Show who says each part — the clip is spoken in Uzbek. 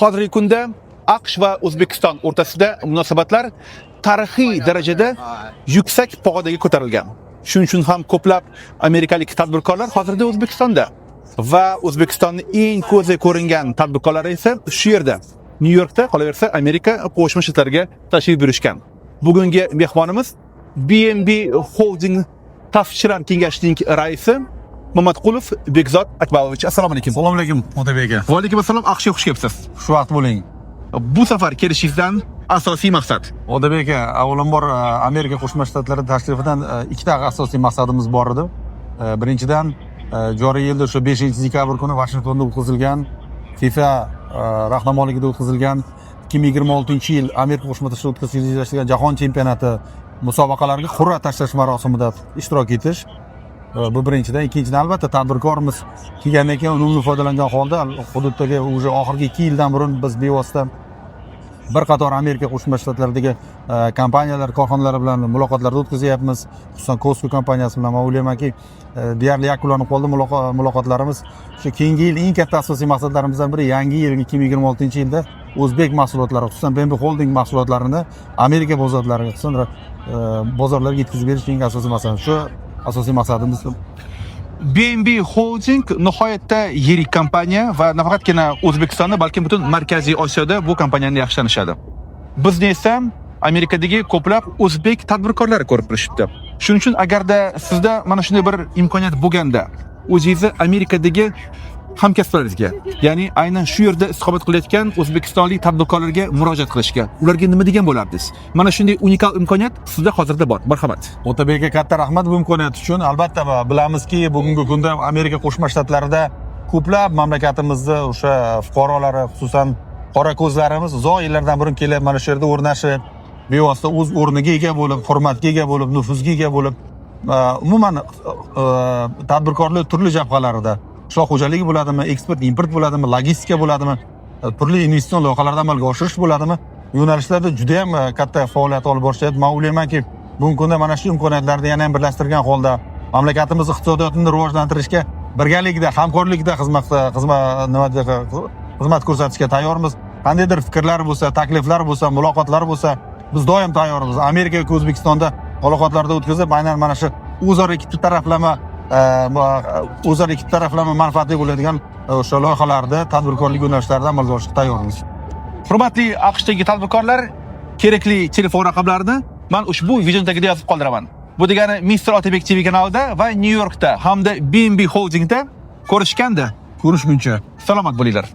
Speaker 1: Hozirgi kunda AQSh va O'zbekiston o'rtasida munosabatlar tarixiy darajada yuksak pog'onaga ko'tarilgan. Shuning uchun ham ko'plab amerikalik tadbirkorlar hozirda O'zbekistonda va O'zbekistonning eng ko'zga ko'ringan tadbirkorlari esa shu yerda, Nyu Yorkda, qolaversa Amerika Qo'shma Shtatlariga tashrif buyurishgan. Bugungi mehmonimiz BNB Holding ta'sischilar kengashining raisi Mamatqulov Bekzod Akbalovich. Assalomu alaykum.
Speaker 2: Assalomu alaykum, Otabek aka.
Speaker 1: Va alaykum assalom, AQShga xush kelibsiz.
Speaker 2: Xushvaqt bo'ling.
Speaker 1: Bu safar kelishingizdan asosiy maqsad?
Speaker 2: Otabek aka, avvalambor Amerika Qo'shma Shtatlari tashrifidan ikkita asosiy maqsadimiz bor edi. Birinchidan, joriy yilda o'sha 5 dekabr kuni Vashingtonda o'tkazilgan, FIFA rahnamoligida o'tkazilgan 2026 yil Amerika Qo'shma Shtatlarida o'tkazilgan jahon chempionati musobaqalariga qur'a tashlash marosimida ishtirok etish. Bu birinchidan. Ikkinchidan, albatta, tadbirkormiz. Kelgandan keyin unumli foydalangan holda hududdagi уже oxirgi 2 yildan burun biz bevosita bir qator Amerika Qo'shma Shtatlaridagi kompaniyalar, korxonalar bilan muloqotlarda o'tkazyapmiz, xususan Costco kompaniyasi bilan. Man o'ylaymanki, deyarli yakunlanib qoldi muloqotlarimiz. O'sha keyingi yil eng katta asosiy maqsadlarimizdan biri yangi yil, 2026 yilda o'zbek mahsulotlari, xususan BNB Holding mahsulotlarini Amerika bozorlariga, xususan bozorlarga yetkazib berish eng asosiy maqsad, shu asosiy maqsadimiz.
Speaker 1: BNB Holding nihoyatda yirik kompaniya va nafaqatgina O'zbekistonda, balkim butun Markaziy Osiyoda bu kompaniyani yaxshi tanishadi. Bizni esa Amerikadagi ko'plab o'zbek tadbirkorlari ko'rib turishibdi. Shuning uchun agarda sizda mana shunday bir imkoniyat bo'lganda, o'zingizni Amerikadagi hamkasblaringizga, ya'ni aynan shu yerda istiqomat qilayotgan o'zbekistonlik tadbirkorlarga murojaat qilishga, ularga nima degan bo'lardingiz? Mana shunday unikal imkoniyat sizda hozirda bor. Marhamat.
Speaker 2: Otabek aka, katta rahmat bu imkoniyat uchun. Albatta, bilamizki, bugungi kunda Amerika Qo'shma Shtatlarida ko'plab mamlakatimizni o'sha fuqarolari, xususan qora ko'zlarimiz uzoq yillardan burun kelib, mana shu yerda o'rnashib, bevosita o'z o'rniga ega bo'lib, hurmatga ega bo'lib, nufuzga ega bo'lib, umuman tadbirkorlik turli jabhalarida, qishloq xo'jaligi bo'ladimi, eksport import bo'ladimi, logistika bo'ladimi, turli investitsion loyihalarni amalga oshirish bo'ladimi, yo'nalishlarda juda yam katta faoliyat olib borishyapti. Man o'ylaymanki, bugungi kunda mana shu imkoniyatlarni yana ham birlashtirgan holda mamlakatimiz iqtisodiyotini rivojlantirishga birgalikda, hamkorlikda xizmat nima deydi, xizmat ko'rsatishga tayyormiz. Qandaydir fikrlar bo'lsa, takliflar bo'lsa, muloqotlar bo'lsa, biz doim tayyormiz. Amerika yoki O'zbekistonda muloqotlarda o'tkazib, aynan mana shu o'zaro ikki taraflama manfaatli bo'ladigan o'sha loyihalarda, tadbirkorlik yo'nalishlarida amalga oshirishga tayyormiz.
Speaker 1: Hurmatli AQShdagi tadbirkorlar, kerakli telefon raqamlarini man ushbu video tagida yozib qoldiraman. Bu degani Mr. Otabek TV kanalida va Nyu Yorkda hamda BNB Holdingda ko'rishganda
Speaker 2: Ko'rishguncha.
Speaker 1: Salomat bo'linglar.